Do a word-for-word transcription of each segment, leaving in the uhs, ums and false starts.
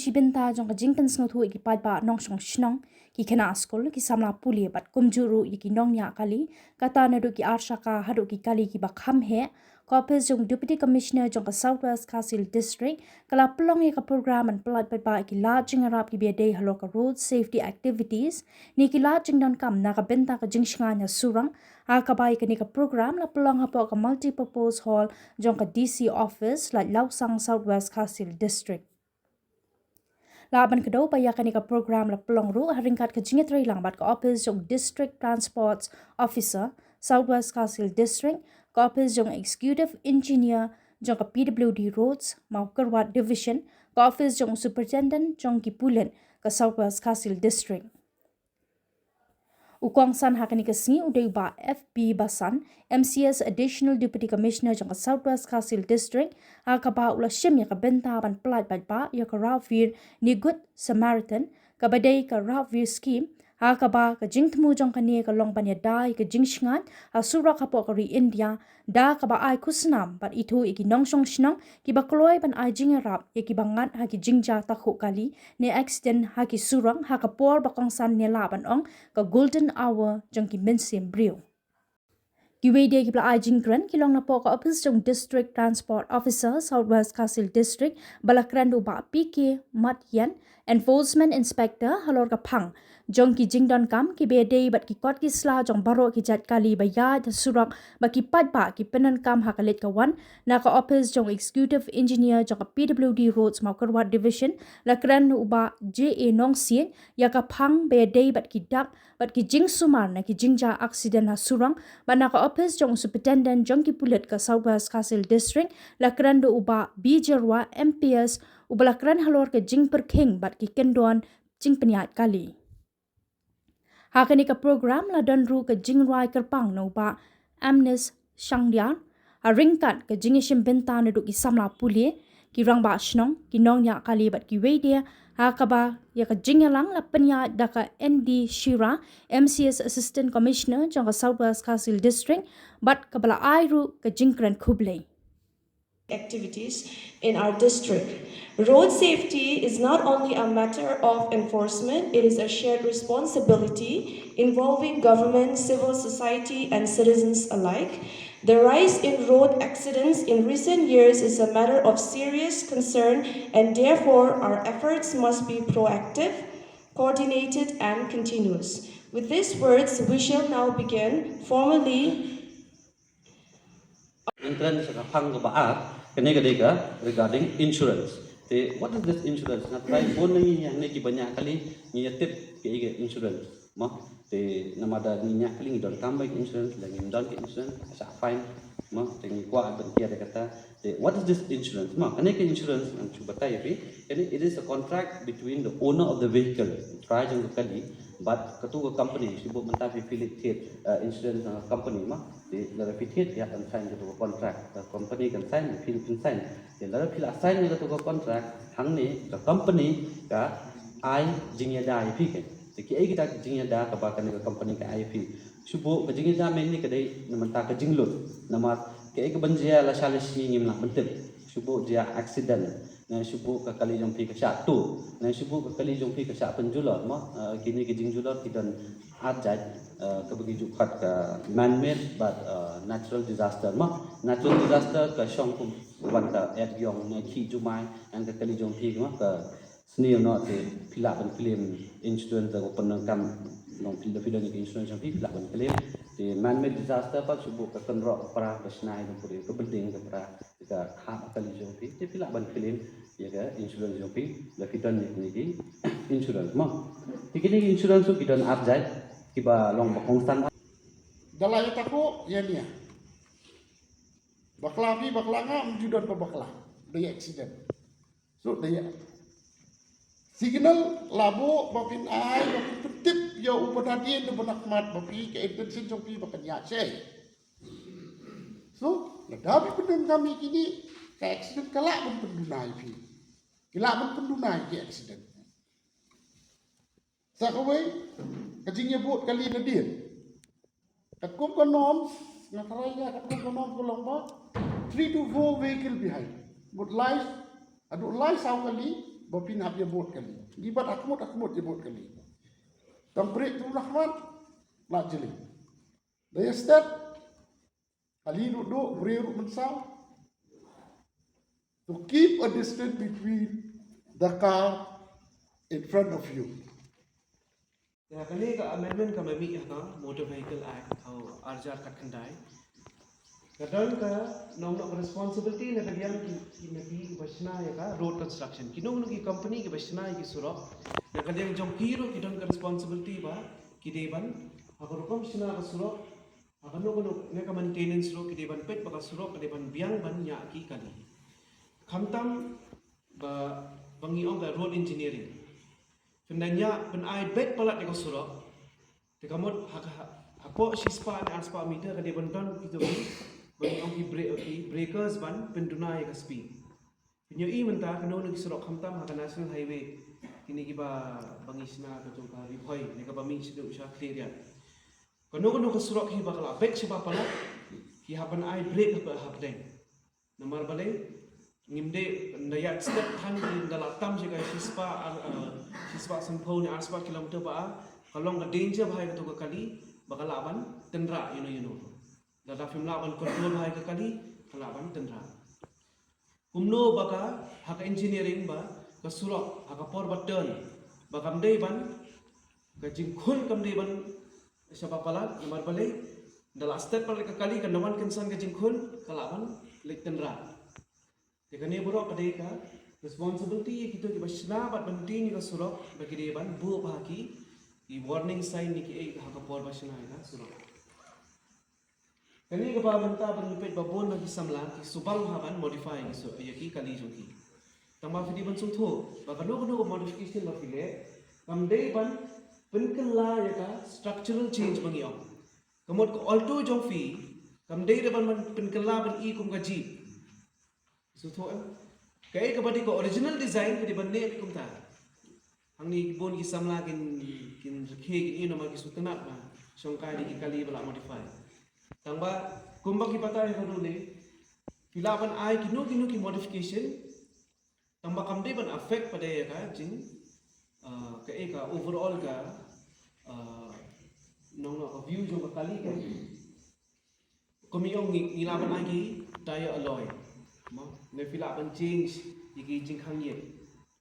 Ki bynta jong ka jingpynsngewthuh ïa ki paidbah nongshong shnong, ki khynnah skul, ki samla pule bad kumjuh ruh ïa ki nongñiah kali, kata naduh ki arshaka haduh ki kali kiba kham heh, ka ophis jong Deputy Commissioner jong ka South West Khasi Hills District ka la pynlong ïa ka program ban pyllait paidbah ïa ki lad jingïarap kiba ïadei halor ka road safety activities ne ki lad jingdonkam na ka bynta ka jingshngaiñ ha surok, ha kaba ïa kane ka program la pynlong hapoh ka Multipurpose Hall jong ka D C Office, Laitlawsang, South West Khasi Hills District. Lah ban kdew ba ïa kane ka program la pynlong ruh ha ryngkat ka jingïatreilang bad ka ophis jong District Transport Officer, South West Khasi Hills District, ka ophis jong Executive Engineer jong ka P W D Roads, Mawkyrwat Division, ka ophis jong Superintendent jong ki pulit ka South West Khasi Hills District. U kongsan ha kane ka sngi u dei u Bah F B Basan, M C S, Additional Deputy Commissioner jong ka South West Khasi Hills District, ha kaba u la shim ïa ka bynta ban pyllait paidbah ïa ka Rabwir ne Good Samaritan, kaba dei ka Rabwir Scheme, ha kaba ka jingthmu jong kane ka long ban ïada ïa ka jingshngaiñ ha surok hapoh ka ri India, da kaba ai khusnam bad ithuh ïa ki nongshong shnong kiba kloi ban ai jingïarap ïa kiba ngat ha ki jingjia takhuh kali ne accident ha ki surok, ha ka por ba kongsan ne lah ban ong ka golden hour jong ki mynsiem briew. Kiwei de kiba la ai jingkren ki long napoh ka ophis jong District Transport Officer, South West Khasi Hills District, ba la kren da u Bah P K Matian, Enforcement Inspector, halor ka phang jong ki jingdonkam kiba ïadei bad ki kot ki sla jong baroh ki jait kali ba ïaid ha surok, ba ki paidbah ki pyndonkam ha ka leit ka wan. Na ka ophis jong Executive Engineer jong ka P W D Roads, Mawkyrwat Division, la kren da u Bah J A Nongsiej ïa ka phang ba ïadei bad ki dak bad ki jingsumar na ki jingjia accident ha surok, bad na ka ophis jong u Superintendent jong ki pulit ka South West Khasi Hills District, la kren da u Bah B Jyrwa, M P S, uba la kren halor ka jingpyrkhing bad ki kyndon jingpynïaid kali. Ha kane ka program la don ruh ka jingrwai kyrpang na u Bah Amnis Shangdiar, ha ryngkat ka jingïashim bynta naduh ki samla pule, ki rangbah shnong, ki nongñiah kali bad kiwei de, ha kaba ïa ka jingïalang la pynïaid da ka N D Shira, M C S Assistant Commissioner jong ka South West Khasi Hills District, bad kaba la ai ruh ka jingkren khublei. Activities in our district. Road safety is not only a matter of enforcement, it is a shared responsibility involving government, civil society, and citizens alike. The rise in road accidents in recent years is a matter of serious concern, and therefore our efforts must be proactive, coordinated, and continuous. With these words, we shall now begin formally. Entrance ka phang kaba ar, kane ka dei ka regarding insurance. Te, what is this insurance? Nga try phone na ngi, ngi ki ba ñiah kali, ngi ïa tip kaei ka insurance. Mo, te namar da ngi ñiah kali ngi donkam ba ka insurance, la ngim don ka insurance, sa fine. Mo, te ngi kwah ban kiar da kata. Te, what is this insurance? Mo, kane ka insurance, ngan shu batai ïa phi. Kane, it is a contract between the owner of the vehicle, trai jong ka kali, bad katu ka company, shu buh mynta phi, phi leit thied, uh, insurance, uh, company mo. Te lada phi thied, ïa kan sign katu ka contract. Ka company kan sign, phi phin sign. Te lada phi la sign ïa katu ka contract, hangne ka company ka ai jingïada ïa phi kein. Te kiei kita ki jingïada kaba kane ka company ka ai ïa phi? Shu buh ka jingïada mynne ka dei na mynta ka jinglut. Namar kiei kiban jia lashai lashisngi ngim lah ban tip. Shu buh jia accident. Ne shu buh ka kali jong phi ka shah tuh. Ne shu buh ka kali jong phi ka shah pynjulor mo. Uh, kine ki jingjulor ki don ar jait, uh, kaba ngi ju khot ka man-made bad, uh, natural disaster mo. Natural disaster ka shong kum wan ka et giong ne khih jumai, ïa ka kali jong phi mo, ka sniew noh, te phi lah ban claim insurance da ka pyndonkam, long phi da, phi don ka insurance jong phi, phi lah ban claim. Te man-made disaster pat shu buh ka kynroh, ka pra, ka shynai, ka puri, ka building, ka pra, ka hap kali jong phi, te phi lah ban claim ïa ka insurance jong phi, lada phi don ïa kine ki insurance mo. Te kine ki insurance ruh ki don ar jait, kiba long ba kongsan. Da la ïa takhuh ïa nia. Bakla phi, bakla nga, ym ju don ba bakla. Da ïa accident. So da ïa signal la buh ba phin ai, ba phin pyntip ïa u ba nadien, u ba nakhmat ba phi, ka intention jong phi ba kan ïaid shai. So lada phi pyndonkam ïa kine, ka accident ka lah ban pynduna ïa phi. Ki lah ban pynduna ïa ki accident. Sa kawei, ka jingïabud kali nadien. Katkum ka norms, nga tharai ïa katkum ka norms ka long ba three to four vehicle behind. Bad lai, haduh lai saw kali, ba phin hap ïa bud kali. Ngi bat ha khmut ha khmut ïa bud kali. Tang brake tu la khmat la jylliew. Da ïa stet kali ruh duh, briew ruh mynsaw. To keep a distance between the car in front of you. Ïa kane ka amendment ka ma mih ha ka Motor Vehicle Act ha u arjar kat khyndai. Ka don ka nong nong responsibility na ka liang ki ki na ki ba shna ïa ka road construction. Ki nong nong ki company ki ba shna ïa ki surok. Na ka liang jong ki ruh ki don ka responsibility ba ki dei ban ha ka rukom shna ka surok. Ha kano kano ne ka maintenance ruh ki dei ban peit ba ka surok ka dei ban biang ban ñiah ki kali. Khamtam ba ba ngi ong ka road engineering. Pynda ñiah pynai beit palat ïa ka surok. Te ka mut ha ka ha poh shispah ne arspah meter ka dei ban don kito ki ba ngi ong ki breakers ban pynduna ïa ka speed. Pynïohi mynta kano kano ki surok khamtam ha ka National Highway kine ki ba ba ngi shna ka jong ka Ri Bhoi ne ka ba mih sha Khliehriat. Kano kano ka surok hi ba ka la beit shaba palat ki hap ban ai brake haba hapdeng. Namar balei ngim dei nda ïa step than ki nda la tam shi ka shispah ar shispah sanphew ne arspah kilometer ba ka long ka danger ba hai ka to ka kali ba ka la ban tynrah ïa no ïa no. Lada phim lah ban control ba hai ka kali ka la ban tynrah. Kumno ba ka ha ka engineering ba ka surok ha ka por ba turn ba kam dei ban ka jingkhun kam dei ban shaba palat namar balei da la step palat ka kali ka nawan kynsan ka jingkhun ka la ban leit tynrah. Te kane baroh ka dei ka responsibility ïa kito ki ba shna bad ban tien ïa ka surok ba ki dei ban buh ba ha ki ki warning sign ne ki ei ha ka por ba shna ïa ka surok. Kane kaba mynta ban peit ba bun ba ki samla ki subang ha ban modify ki su ïa ki kali jong ki. Tang ba phi dei ban sngewthuh ba kano kano ka modification ba phi leh kam dei ban pynkylla ïa ka structural change ba ngi ong. Ka mut ka Alto jong phi kam dei da ban ban pynkylla ban i kum ka Jeep. Sngewthuh em? Kaei kaba dei ka original design ka dei ban ne kumta. Hangne ki bun ki samla kin kin rkhe kin ïoh namar ki sngewtynnat ba shong kai dei ki kali ba la modify. Tang ba kumba ki batai ha ruh ne phi lah ban ai kino kino ki modification tang ba kam dei ban affect pat ïa ka jing kaei ka overall ka nong nong ka view jong ka kali ka. Kum ïong ngi ngi lah ban ai ki tire alloy. Mo ne phi lah ban change ïa ki jingkhang ïa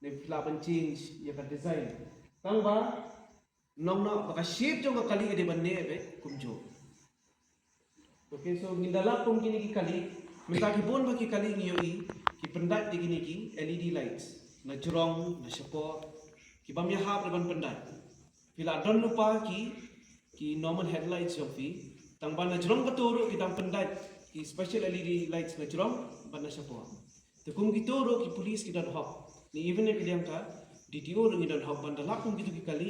ne phi lah ban change ïa ka design. Tang ba nong nong ba ka shape jong ka kali ka dei ban ne be kumjuh. Okay, so ngin da lap kum kine ki kali mynta ki bun ba ki kali ngi ïohi ki pyndait ïa kine ki L E D lights na jrong na shapoh ki bam ïahap da ban pyndait. Phi lah don lypa ki ki normal headlights jong phi tang ba na jrong kato ruh ki dang pyndait ki special L E D lights na jrong ba na shapoh. Te kum kito ruh ki police ki don hok ni even ki liang ka D T O ruh ngi don hok ban da lap kum kito ki kali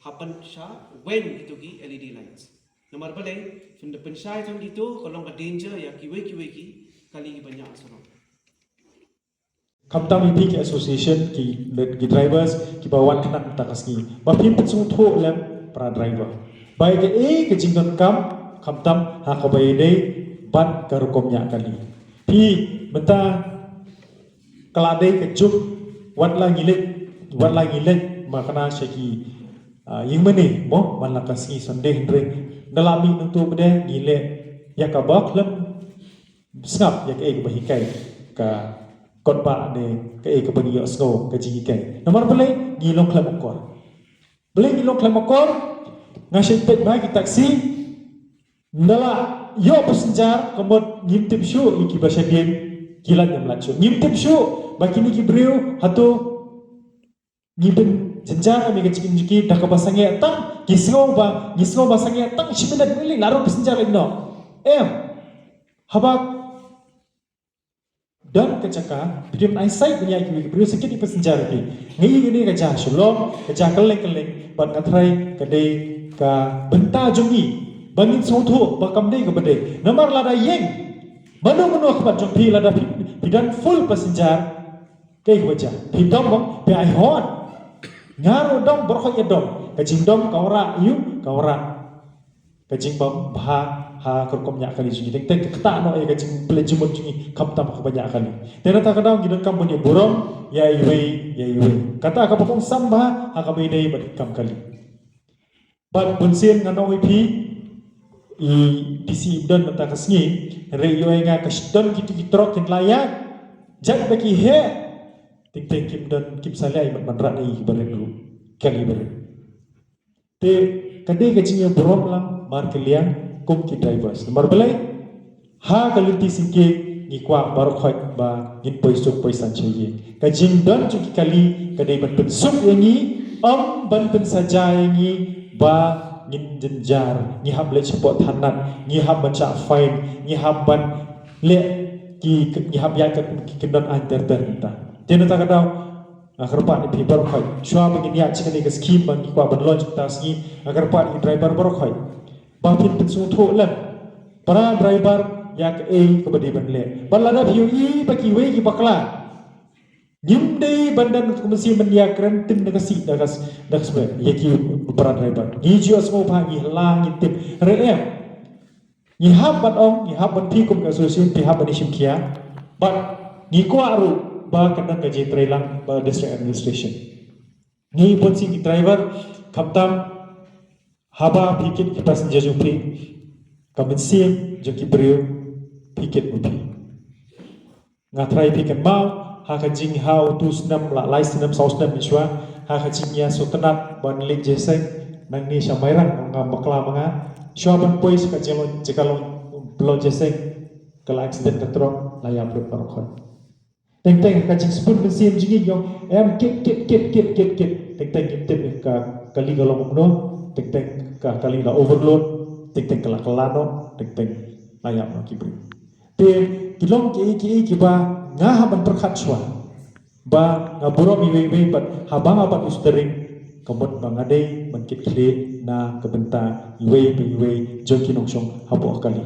hap ban sha wen kito ki L E D lights. Namar balei pynshai tang kito ka long ka danger ïa kiwei kiwei ki kali ki ba ñiah surok. Khamtam ïa phi ki association ki ki drivers ki ba wan khnang mynta ka sngi ba phim pynsngewthuh lem para driver ba ïa kaei ka jingdonkam khamtam ha kaba ïadei bad ka rukom ñiah kali. Phi mynta ka la dei ka juk wat la ngi leit wat la ngi leit ma kane sha ki ïing mane mo man la ka sngi Sunday hynrei da la mih nangtu bad ngi leh ïa ka bok lem sngap ïa kaei kaba hikai ka kot ba ne kaei kaba ngi ïohsngew ka jinghikai. Namar balei ngi long khlem akor. Balei ngi long khlem akor? Nga shait peit ba ki taxi nda la ïoh passenger ka mut ngim tip shuh ïa kiba shadien ki lait ngim lait shuh. Ngim tip shuh ba kine ki briew hato ngi pynjynjar ïa ka jingim jong ki da kaba sangeh tang ki sngew ba ngi sngew ba sangeh tang shi minit ngi la ruh passenger lait noh. Em haba don ka jaka phi dei ban ai sait ban ïa ki briew sa kit ïa passenger phi. Ngi ïa kane ka jia Shillong ka jia kylleng kylleng bad nga tharai ka dei ka bynta jong ngi ba ngin sngewthuh ba kam dei kaba dei namar lada ïeng mano mano ka bat jong phi lada phi don full passenger. Kaei kaba jia phi dom bang phi ai horn. Nga ruh dom baroh ïa dom ka jingdom ka wanrah ïa u ka wanrah ka jingbym bha. ha ka rukom ñiah kali jong ngi. Teng teng ka ktah noh ïa ka jingpynleit jingmut jong ngi khamtam ha kaba ñiah kali. Te na kata ka daw ngi donkam ban ïa burom ïa iwei ïa iwei. Kata kaba kongsan bha ha kaba ïadei bad ki kam kali. Bad bun sien ngan ong ïa phi, i D C im don mynta ka sngi, hynrei ïoh ïa nga ka don kito ki trok kin la ïaid, jait ba ki heh, teng teng kim don, kim sa leh ïa mat ban rah ïa ki barit ruh, kali barit. Te ka dei ka jingïaburom lang markylliang kum ki drivers. Namar balei? Ha ka lynti syngkien ngi kwah baroh khoit ba ngin poi suk poi san sha ïing. Ka jingdon jong ki kali ka dei ban pynsuk ïa ngi, ym ban pynsaja ïa ngi ba ngin jynjar, ngi hap leit shapoh thanat, ngi hap ban shah fine, ngi hap ban leh ki, ngi hap ïaid kat ki kyndon aiñ ter ter mynta. Te na kata ka daw nga kyrpad ïa phi baroh khoit, shuwa ba ngin ïaid sha kane ka skim ba ngi kwah ban launch mynta ka sngi, nga kyrpad ïa ki driver baroh khoit ba phin pynsngewthuh lem, para driver, ïa kaei kaba dei ban leh. Bad lada phi ïohi ba kiwei ki bakla, ngim dei ban don ka mynsiem ban ïakren tim da ka sih, da ka s-, da ka sih ïa ki para driver. Ngi ju ïohsngew ba ngi la ngi tip. Hynrei em, ngi hap ban ong, ngi hap ban, phi kum ka association phi hap ban ïashim khia. Bad ngi kwah ruh ba kan don ka jingtreilang bad district administration. Ngi bun sien ki driver, khamtam haba phi kit ki passenger jong phi, ka mynsiem jong ki briew phi kit ma phi. Nga tharai phi kynmaw ha ka jing, ha utu u snem, la lai snem, saw snem mynshuwa, ha ka jingïasngewtynnat ban leit jingïaseng nangne sha Mairang, nga bakla ma nga, shuwa ban poi sha ka jaka long, jaka long, long jingïaseng, ka la accident ka trok, la ïap lut baroh khoit. Teng teng ka jingspun mynsiem jong ngi, ong em, kit kit kit kit kit kit. Teng teng ngim tip ka kali ka long kumno. Teng teng ka kali la overload. Teng teng ka la kylla noh. Teng teng la ïap noh ki briew. Te ki long kiei kiei kiba nga hap ban pyrkhat shuwa. Ba nga burom iwei iwei bad haba nga bat u steering, ka mut ba nga dei ban kit khlieh na ka bynta iwei pa iwei jong ki nongshong hapoh kali.